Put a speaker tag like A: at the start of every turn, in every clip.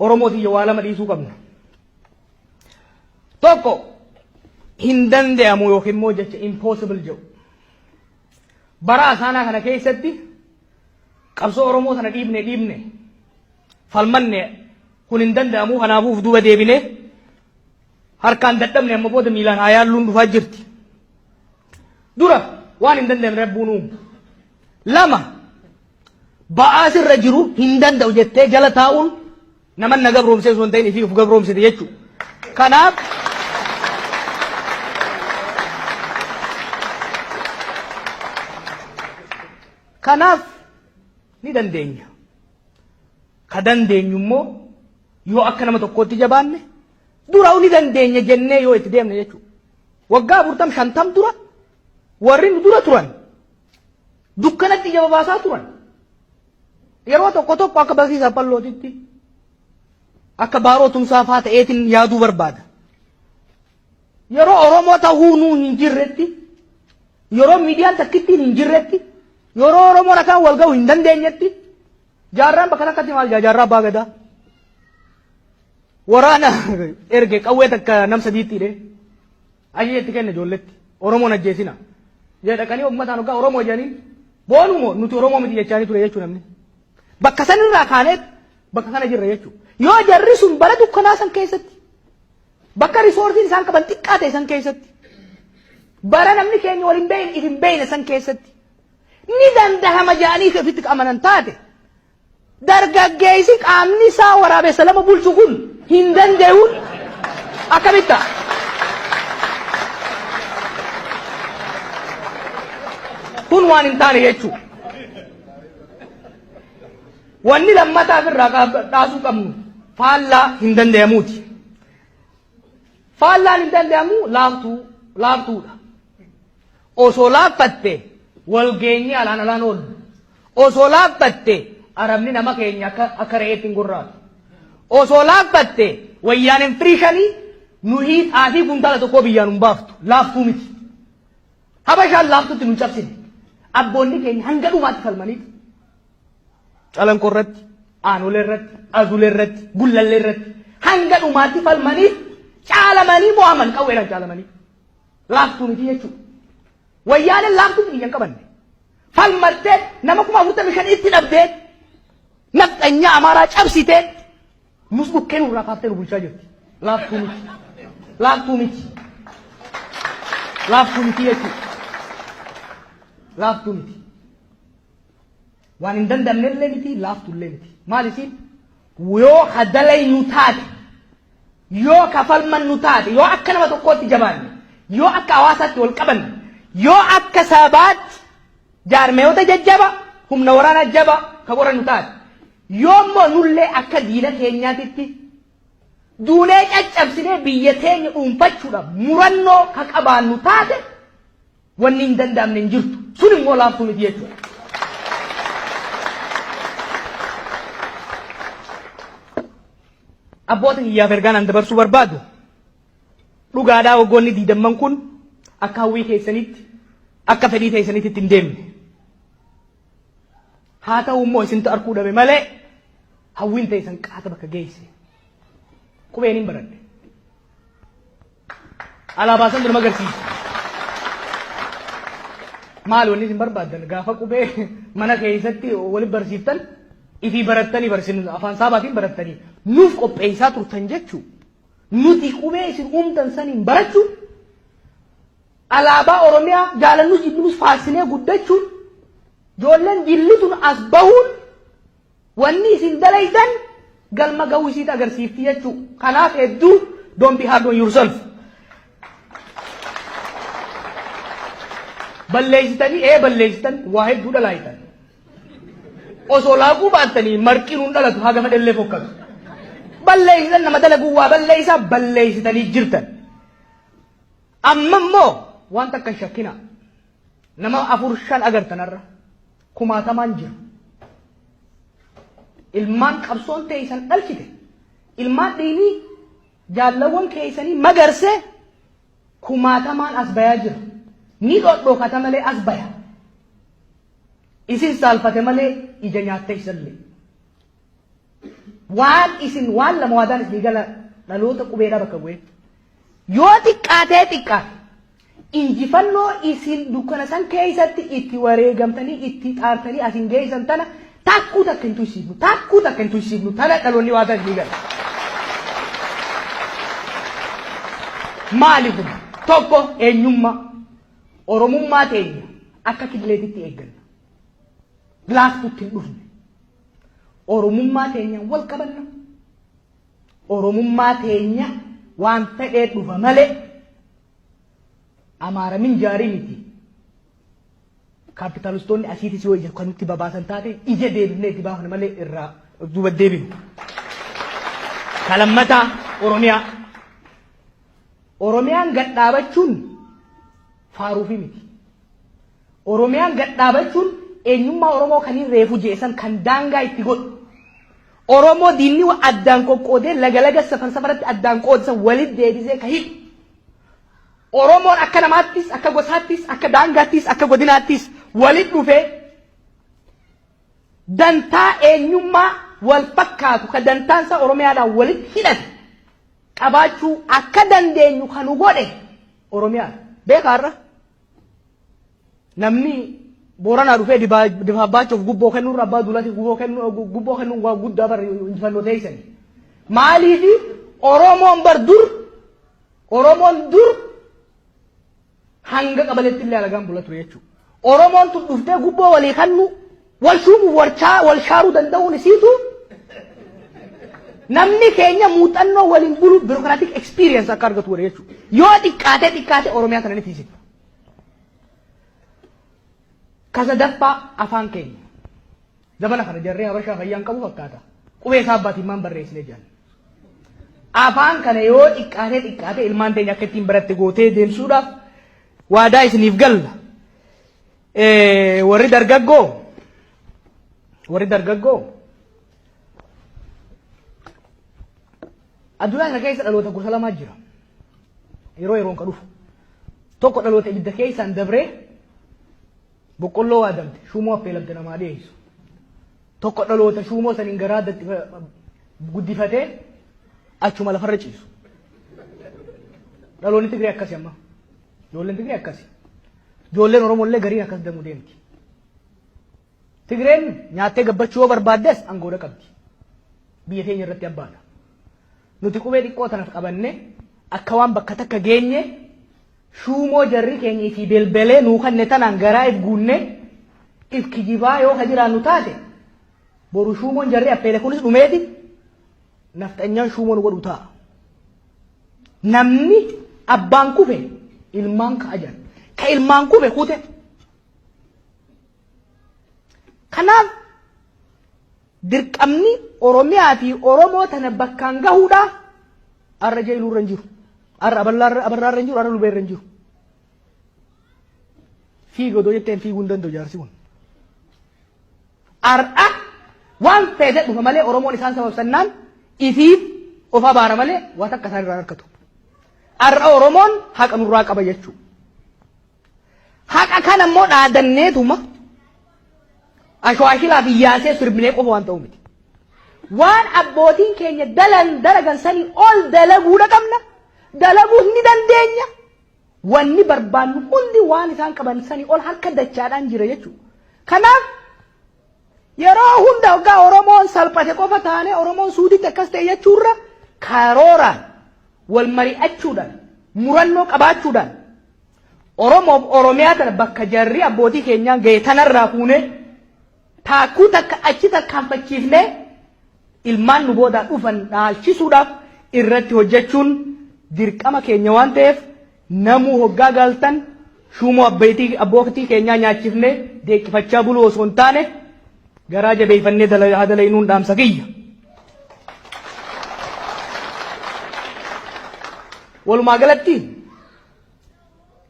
A: Oromoo tiyya waa lama dhiisuu qabna. Tokko hin danda'amu yookiin immoo jecha impossible jedhu. Bara asaanaa kana keessatti qabsoo Oromoo tana dhiibne dhiibne falmanne kun hin danda'amu kanaafuu of duuba deebine harkaan dadhabne amma booda miilaan haa yaalluun dhufaa jirti. Dura waan hin danda'amne rabbuun uumu. Lama ba'aa sirra jiru hin danda'u jettee jala taa'uun nama na gabroomsee osoo hin ta'in ifii of gabroomsite jechuudha. Kanaaf kanaaf ni dandeenya. Ka dandeenyu immoo yoo akka nama tokkootti jabaanne dura ni dandeenya jennee yoo itti deemne jechuudha. Waggaa afurtam shantam dura warri nu dura turan dukkanatti ija babaasaa turan. Yeroo tokko tokko akka barsiisaa pallootitti akka baaroo tumsaa faa ta'eetiin yaaduu barbaada. Yeroo Oromoo ta'uu nuu hin jirretti, yeroo miidiyaan takkittiin hin jirretti, yeroo Oromoon akkaan wal ga'u hin dandeenyetti, jaarraan bakka takkatti maal jaa jaarraa abbaa gadaa. Waraana erge qawwee takka nam sadiitti hidhee ajaja itti kenne ijoolletti Oromoon ajjeesina. Jee dhaqanii uummataan hoggaa Oromoo jedhanii boonuu moo nuti Oromoo miti jechaanii ture jechuu namni. Bakka sanirraa kaaneet bakka kana jirra jechuudha. Yoo jarri sun bara dukkanaa san keessatti bakka riisoorsiin isaan qaban xiqqaa ta'e san keessatti bara namni keenya wal hin beekne if hin beekne san keessatti ni dandahama jedhanii ofitti amanan taate Dargaggeessi qaamni isaa waraabessa lama bulchu kun hin danda'uun akkamitti ta'a? Kun waan hin taane jechuudha. Wanni lammataa ofirraa dhaasuu qabnu faallaa hin danda'amuuti. Faallaan hin danda'amu laaftuu laaftuudha. Osoo laaffatte wal geenyee alaan alaan oollu. Osoo laaffatte arabni nama keenya akka akka re'eetti hin gurraatu. Osoo laaffatte wayyaaneen firii shanii nuhii xaafii kuntaala tokkoo biyyaan hin baaftu. Laaftuu miti. Habashaan laaftutti nu cabsine. Abboonni keenya hanga dhumaatti falmaniitu. Calanqoo irratti, Aanolee irratti, Azulee irratti, Gullallee irratti hanga dhumaatti falmaniif caalamanii mo'aman qawweedhaan caalamanii. Laaftuu miti jechuudha. Wayyaaneen laaftuu biyya hin qabanne. Falmattee nama 45,000 itti dhabdee nafxanyaa Amaaraa cabsitee nus dhukkee nurraa kaaftee nu bulchaa jirti. Laaftuu miti. Laaftuu miti. Laaftuu miti jechuudha. Laaftuu miti. Waan hin dandamne illee miti, laaftu illee miti. Maal isiin? Yoo ka dalaynu taate, yoo ka falmannu taate, yoo akka nama tokkootti jabaanne, yoo akka hawaasaatti wal qabanne, yoo akka sabaatti jaarmeeyota jajjaba, humna waraanaa jaba ka qorannu taate, yoo immoo nullee akka diina keenyaatitti duunee caccabsinee biyya teenya dhuunfachuudhaaf murannoo ka qabaannu taate, Wanni hin danda'amne hin jirtu. Sun immoo laaftuu miti jechuudha. Abboota kiyyaaf ergaan an dabarsuu barbaadu dhugaadhaa waggoonni diidamman kun akka hawwii keessanitti akka fedhii keessanitti itti hin deemne. Haa ta'u immoo isintu arkuu dhabe malee hawwiin teessan qaata bakka geesse. Qubeen hin baradhe. Alaabaa san nama agarsiisa. Maali wanni isin barbaaddan gaafa qubee mana keessatti wali barsiiftan ifii barattanii barsiin afaan saabaatiin barattanii nuuf qopheessaa turtan jechuu nuti qubee isin uumtan saniin barachuun alaabaa Oromiyaa jaalannus jibbinus faarsinee guddachuun ijoolleen jilli tun as bahuun Wanni isin dalaydan galma gahuu isiit agarsiifti jechuu. Kanaaf hedduu don't be hard on yourself. Balleessitanii ee balleessitan waa hedduu dhalaayitan. Osoo laaquu baattanii marqii nuun dhalatu haga fedhellee fokkatu. Balleessitan nama dalaguu waa balleessaa balleessitanii jirtan. Amma immoo waan takka hin shakkinaa. Nama afur shan agartan har'a. Kumaatamaan jira. Ilmaan qabsoon teessan dhalchite, ilmaan dhiinii jaallawwan keessanii magarse kumaatamaan as bayaa jira. Ni dhodhokata malee as baya. Isin saalfate malee ija nyaattee isallee. Waan isin waan lama waadaan isinii gala dhaloota qubeedhaa bakka bu'ee. Yoo xiqqaatee xiqqaate injifannoo isin dukkana san keessatti itti wareegamtanii itti xaartanii asin geessan tana takkuu takka hin tuysiifnu. Takkuu takka hin tuysiifnu. Tana dhaloonni waadaa isinii gala. Maali kun? Tokko eenyummaa. Oromummaa teenya akka kidileetitti eegganna. Laaftutti hin dhufne. Oromummaa teenyaan wal qabanna. Oromummaa teenya waan fedhee dhufa malee Amaara minjaarii miti. Kaapitaalistoonni asiitis yoo ija kan nutti babaasan taate ija deebifnee itti baafna malee irraa duuba deebinu. Kalammataa Oromiyaa. Oromiyaan gad dhaabachuun faaruufi miti. Oromiyaan gad dhaabachuun eenyummaa Oromoo kan hin reefu jeesan kan daangaa itti godhu. Oromoo diinni addaan qoqqoodee laga laga safar safaratti addaan qoodsa walitti deebisee ka hidhu. Oromoon akka namaattis, akka gosaattis, akka daangaattis, akka godinaattis walitti dhufee dantaa eenyummaa wal fakkaatu ka dantaansaa Oromiyaadhaan walitti hidhate qabaachuu akka dandeenyu kan nu godhe Oromiyaadha. Beekaa har'a namni Booranaa dhufee dibaabbaachuuf gubboo kennuurra abbaa duulaatiif gubboo kennuu gubboo kennuun waa guddaa bar injifannoo teessani. Maaliifi Oromoon bar dur Oromoon dur hanga qabaletti illee alagaan bula ture jechuudha. Oromoon tun dhuftee gubboo walii kennu wal shuumuuf wal shaaruu danda'uun isiitu namni keenya muuxannoo waliin bulu bureaucratic experience akka argatu godhe jechuudha. Yoo xiqqaatee xiqqaate Oromiyaa kana ni tiisifna. Ka sadaffaa afaan keenya. Zamana kana jarree Habashaa fayyaan qabu fakkaata. Qubee isaa abbaatiin maan barreessine jedhan. Afaan kana yoo xiqqaatee xiqqaate ilmaan teenya akka ittiin baratte gootee deemsuudhaaf waadaa isiniif galla. Warri dargaggoo warri dargaggoo addunyaa kana keessa dhaloota gosa lamaa jira. Yeroo yeroon ka dhufu. Tokko dhaloota ibidda keessaan dabree boqqolloo waadamte shuumoo affeelamte namaa dhiyeessu. Tokko dhaloota shuumoo saniin garaa guddifatee achuma lafarra ciisu. Dhaloonni Tigree akkasi amma. Ijoolleen Tigree akkasi. Ijoolleen Oromoo illee gariin akkas damuu deemti. Tigreen nyaattee gabbachuu yoo barbaaddes aangoodha qabdi. Biyya teenya irratti abbaadha. Nuti qubee xiqqoo tanaaf qabanne akka waan bakka takka geenye shuumoo jarri keenya ifii belbelee nuu kanne tanaan garaa if guunne if kijibaa yoo ka jiraannu taate boru shuumoon jarri affeele kunis dhumeeti nafxanyaan shuumoo nu godhu ta'a. Namni abbaan kufe ilmaan ka'a jedhan. Ka ilmaan kufe kute. Kanaaf dirqamni Oromiyaa fi Oromoo tana bakkaan gahuudhaaf arra jeeluu irra hin jiru. Arra abarraa irra hin jiru, arra lubee irra hin jiru. Fiiga odoo jetteen fiiguu hin danda'u jaarsi kun. Ar'a waan feete dhufa malee Oromoon isaan sababsannaan ifiif of abaara malee waan takka isaan irraa harkatu. Ar'a Oromoon haqa nurraa qaba jechuudha. Haqa kana immoo dhaadanneetuma asho'ashilaa fi yaasee sirbinee qofa waan ta'u miti. Waan abbootiin keenya dalan dalagan sanii ol dalaguudha qabna. Dalaguu ni dandeenya. Wanni barbaannu hundi waan isaan qaban sanii ol harka dachaadhaan jira jechuudha. Kanaaf yeroo hunda hoggaa Oromoon salphate qofa taanee Oromoon suuditti akkas ta'e jechuurra karooraan wal mari'achuudhaan murannoo qabaachuudhaan Oromoof Oromiyaa tana bakka jarri abbootii keenyaan ga'e tanarraa fuunee taakkuu takka achi tarkaanfachiifnee ilmaan nu boodaa dhufan dhaalchisuudhaaf irratti hojjechuun dirqama keenya waan ta'eef namuu hoggaa galtan shuumoo abbootii keenyaa nyaachifnee deeqqifachaa buluu osoo hin taane garaa jabeeffannee haa dalaynuun dhaamsa kiyya. Walumaa galatti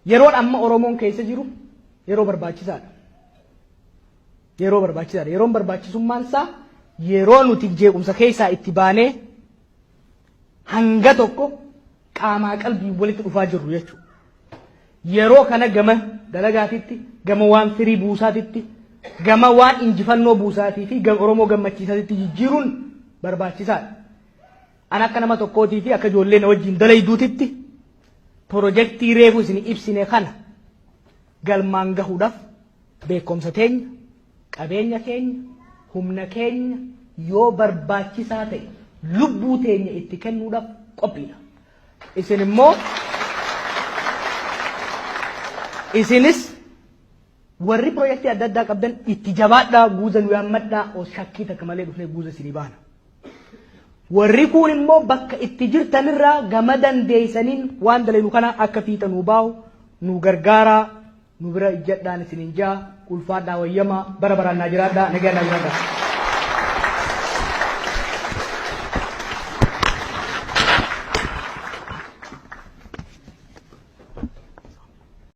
A: yeroon amma Oromoon keessa jiru yeroo barbaachisaadha. Yeroo barbaachisaadha. Yeroon barbaachisummaan isaa yeroo nuti jeequmsa keessaa itti baanee hanga tokko qaamaa qalbii walitti dhufaa jirru jechuudha. Yeroo kana gama dalagaatitti, gama waan firii buusaatitti, gama waan injifannoo buusaatii fi gama Oromoo gammachiisaatitti jijjiiruun Barbaachisaadha. An akka nama tokkootii fi akka ijoollee na wajjin dalayduutitti pirojektii reefu isin ibsine kana galmaan gahuudhaaf beekumsa teenya, qabeenya keenya, humna keenya, yoo barbaachisaa ta'e lubbuu teenya itti kennuudhaaf qophiidha. Isin immoo, isinis warri pirojektii adda addaa qabdan itti jabaadhaa, guuza nu yaammadhaa, shakkii takka malee dhufnee guuza isinii baana. Warri kun immoo bakka itti jirtanirraa gama dandeessaniin waan dalagnu kana akka fiixa nu baa'u nu gargaaraa, nu bira ijjadhaan isiniin jaa. Ulfaadhaa, wayyamaa, bara baraan naa jiraadhaa, nagaan naa jiraadhaa.